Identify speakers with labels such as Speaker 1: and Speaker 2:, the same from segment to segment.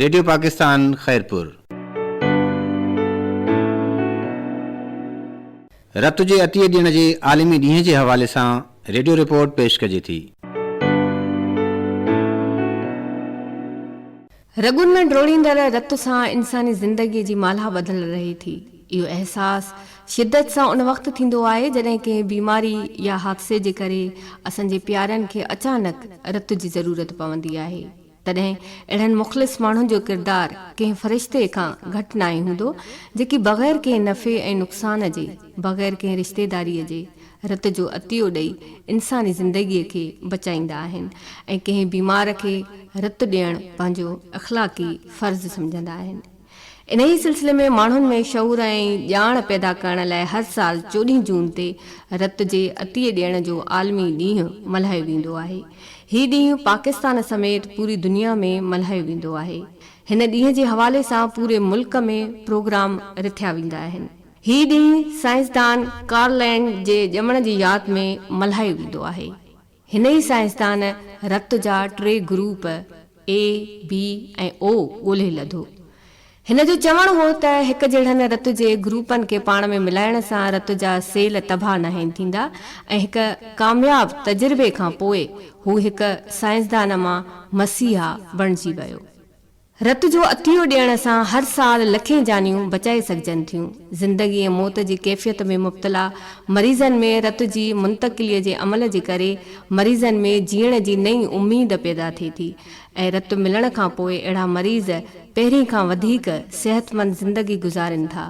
Speaker 1: Radio Pakistan Khairpur. رت جي عطيي ڏيڻ جي عالمي ڏينهن جي حوالي سان ريڊيو رپورٽ پيش ڪجي ٿي.
Speaker 2: رڳن ۾ ڊوڙيندڙ رت سان انساني زندگيء جي مالها ٻڌل رهي ٿي. اهو احساس شدت سان ان وقت ٿيندو آهي، جڏهن ڪنهن بيماري يا حادثي جي ڪري اسان جي پيارن کي اچانڪ رت جي ضرورت پوندي آهي. تڏهن اهڙن مخلص ماڻهن جو ڪردار ڪنهن فرشتي کان گهٽ ناهي هوندو، جيڪي بغير ڪنهن نفعي ۽ نقصان جي، بغير ڪنهن رشتيداريء جي، رت جو عطيو ڏئي انساني زندگيء کي بچائيندا آهن ۽ ڪنهن بيمار کي رت ڏيڻ پنهنجو اخلاقي فرض سمجهندا آهن. انهيء سلسلي ۾ ماڻهن ۾ شعور ۽ ڄاڻ پيدا ڪرڻ لاء هر سال چوڏهين جون تي رت جي عطيي ڏيڻ جو عالمي ڏينهن ملهايو ويندو آهي. هي ڏينهن پاڪستان سميت پوري دنيا ۾ ملهايو ويندو آهي. هن ڏينهن جي حوالي سان پوري ملڪ ۾ پروگرام رٿيا ويندا آهن. هي ڏينهن سائنسدان ڪارلينڊ جي ڄمڻ جي ياد ۾ ملهايو ويندو آهي. هن ئي سائنسدان رت جا ٽي گروپ اي، بي ۽ او ڳولهي لڌو. هن جو چوڻ هو ته هڪ جهڙن رت جي گروپن کي پاڻ ۾ ملائڻ سان رت جا سيل تباهه ناهن ٿيندا ۽ هڪ ڪامياب تجربي کان پوء هو هڪ سائنسدان مان مسيحا بڻجي ويو. رت جو عطيو ڏيڻ سان هر سال لکين جانيون بچائي سگهجن ٿيون. زندگي ۽ موت جي ڪيفيت ۾ مبتلا مريضن ۾ رت جي منتقلي جي عمل جي ڪري مريضن ۾ جيئڻ جي نئين اميد پيدا ٿئي ٿي ۽ رت ملڻ کان پوء اهڙا مريض پهرين کان وڌيڪ صحتمند زندگي گذارين ٿا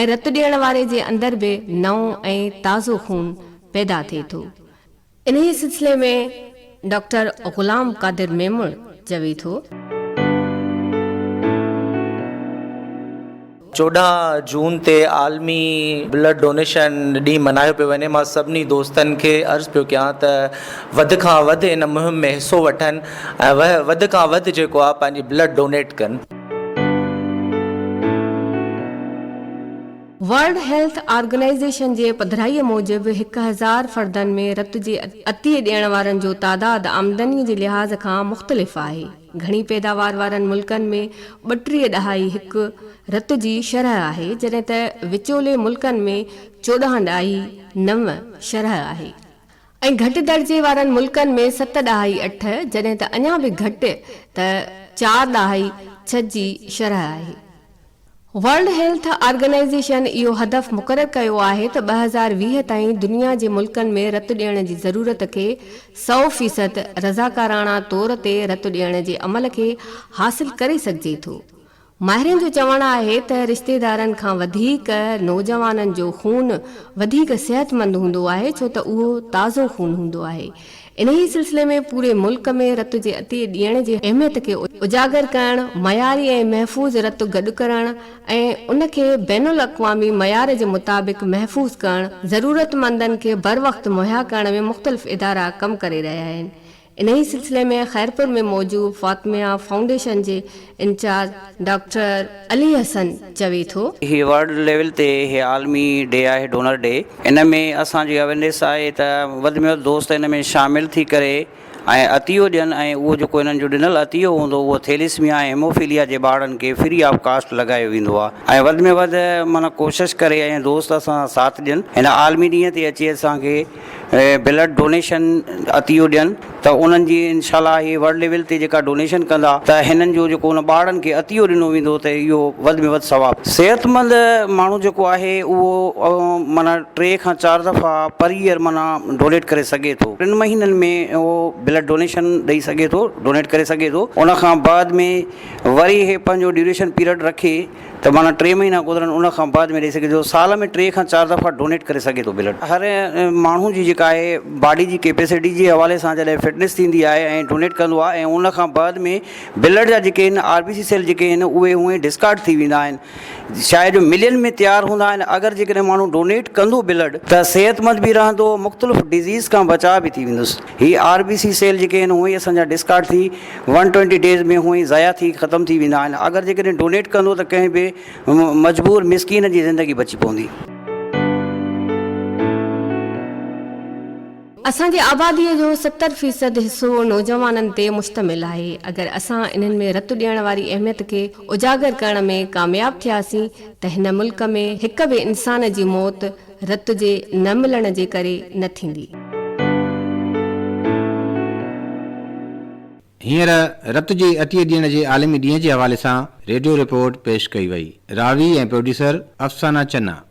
Speaker 2: ۽ رت ڏيڻ واري جي اندر به نئون ۽ تازو خون پيدا ٿئي ٿو. انهيء سلسلي ۾ ڊاڪٽر غلام قادر ميمڻ چوي ٿو.
Speaker 3: 14 جون تي عالمي بلڊ ڊونيشن ڏينهن ملهايو پيو وڃي مان سڀني دوستن کي عرض پيو ڪيان ته وڌ کان وڌ ان مهم ۾ حصو وٺن ۽ وڌ کان وڌ جيڪو آهي پنهنجي بلڊ ڊونيٽ ڪن.
Speaker 2: ورلڊ هيلٿ آرگنائيزيشن جي پڌرائيء موجب 1000 فردن ۾ رت جي عطيي ڏيڻ وارن جو تعداد آمدني جي لحاظ کان مختلف آهي. گهڻي پيداوار وارن ملڪن ۾ ٻٽيهه ڏهائي هڪ رت جي شرح آهي جڏهن ته وچولي ملڪن ۾ 14 ڏهائي نو شرح آهي ۽ گهٽ درجي وارن ملڪن ۾ ست ڏهائي اٺ جڏهن ته اڃا به گهٽ ته چار ڏهائي ڇهه جي شرح آهي. ورلڊ هيلٿ آرگنائيزيشن اهو هدف مقرر ڪيو آهي ته 2020 تائين دنيا جي ملڪن ۾ رت ڏيڻ جي ضرورت کي 100% رضاڪاراڻا طور تي رت ڏيڻ جي عمل کي حاصل ڪري سگهجي ٿو. ماهرين جو چوڻ آهي ته رشتيدارن کان وڌيڪ نوجوانن جو خون وڌيڪ صحتمند هوندو آهي ڇو ته اهو تازو خون هوندو آهي. انهيء سلسلي ۾ پوري ملڪ ۾ رت جي عطيي ڏيڻ جي اهميت کي اجاگر ڪرڻ، معياري ۽ محفوظ رت گڏ ڪرڻ ۽ ان کي بين الاقوامي معيار جي مطابق محفوظ ڪرڻ، ضرورتمندن کي بروقت مهيا ڪرڻ ۾ مختلف ادارا ڪم ڪري رهيا آهن. انهيء سلسلي ۾ خيرپور ۾ موجود فاطميه فائونڊيشن جي انچارج ڊاڪٽر علي حسن چوي ٿو.
Speaker 4: هي ورلڊ ليول تي هي عالمي ڊي آهي ڊونر ڊي ان ۾ اسان جي اويرنيس آهي ته وڌ ۾ وڌ دوست ان ۾ شامل ٿي ڪري ۽ عطيو ڏين ۽ اهو جيڪو انهن جو ڏنل عطيو هوندو اهو ٿيليسميا ۽ هيموفيليا جي ٻارڙن کي فري آف ڪاسٽ لڳايو ويندو آهي ۽ وڌ ۾ وڌ معنيٰ ڪوشش ڪري ۽ دوست اسان سان ساٿ ڏين هن عالمي ڏينهن تي اچي اسان کي بلڊ ڊونيشن عطيو ڏين ته انهن جي انشاء الله هي ورلڊ ليول تي جيڪا ڊونيشن ڪندا ته هنن جو جيڪو ان ٻارڙن کي عطيو ڏنو ويندو ته اهو وڌ ۾ وڌ ثواب صحتمند ماڻهو جيڪو آهي اهو معنيٰ ٽي کان چار دفعا پر ايئر معنيٰ ڊونيٽ ڪري سگهي ٿو ٽن مهينن ۾ اهو بلڊ ڊونيشن ڏئي سگهي ٿو ڊونيٽ ڪري سگهي ٿو ان کان بعد ۾ وري هي پنهنجو ڊيوريشن پيريڊ رکي ته معنيٰ ٽي مهينا گذرن ان کان بعد ۾ ڏئي سگهي ٿو سال ۾ ٽي کان چار دفعا ڊونيٽ ڪري سگهي ٿو بلڊ هر ماڻهو جي جيڪا آهي باڊي جي ڪيپيسٽي جي حوالي سان جڏهن فٽنس ٿيندي آهي ۽ ڊونيٽ ڪندو آهي ۽ ان کان بعد ۾ بلڊ جا جيڪي آهن آر بي سي سيل جيڪي آهن اهي هونئن ڊسڪارڊ ٿي ويندا آهن شايد جو ملين ۾ تيار هوندا آهن اگر جيڪڏهن ماڻهو ڊونيٽ ڪندو بلڊ ته صحتمند به رهندو مختلف ڊزيز کان بچاء به ٿي ويندس هي آر بي سي سيل جيڪي آهن اهي اسان جا ڊسڪارڊ ٿي ون ٽوئنٽي ڊيز ۾ هونئن ئي ضايع ٿي ختم ٿي ويندا آهن اگر جيڪڏهن ڊونيٽ ڪندو ته ڪنهن به مجبور مسڪين جي زندگي بچي پوندي.
Speaker 2: اسان جي آباديء جو 70 فيصد حصو نوجوانن تي مشتمل آهي. اگر اسان انهن ۾ رت ڏيڻ واري اهميت کي اجاگر ڪرڻ ۾ ڪامياب ٿياسين ته هن ملڪ ۾ هڪ به انسان جي موت رت جي نه ملڻ جي ڪري نه ٿيندي.
Speaker 1: هينئر رت جي عطيي ڏيڻ جي عالمي ڏينهن جي حوالي سان ريڊيو رپورٽ پيش ڪئي وئي. راوي ۽ پروڊيوسر افسانه چنا.